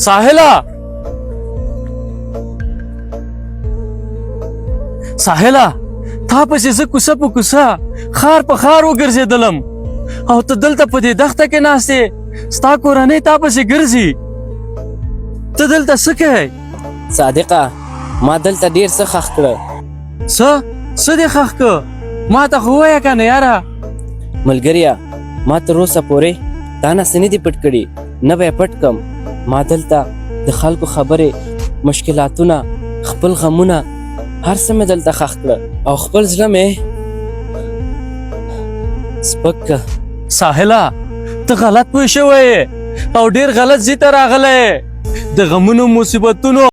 ساحله، ساحله، تا پسې زه کوڅه په کوڅه، ښار په ښار وګرځېدلم او ته دلته په دې دښته کې ناست یې. ستا کورنۍ تا پسې ګرځي. ته دلته څه کوې؟ صادقه، ما دلته ډیر څه ښخ کړه. څه څه دې ښخ که؟ ما ته خو ووایه که نه یاره. ملګریه، ما تر اوسه پورې تا نه څه نه دي پټ کړي، نه به یې پټ کم. ما دلته د خلکو خبرې، مشکلاتونه، خپل غمونه، هر څه مې دلته ښخ کړه او خپل زړه مې سپک که. ساحله، ته غلط پوه شوی او ډیر غلط ځای ته راغلی د غمونو، مصیبتونو.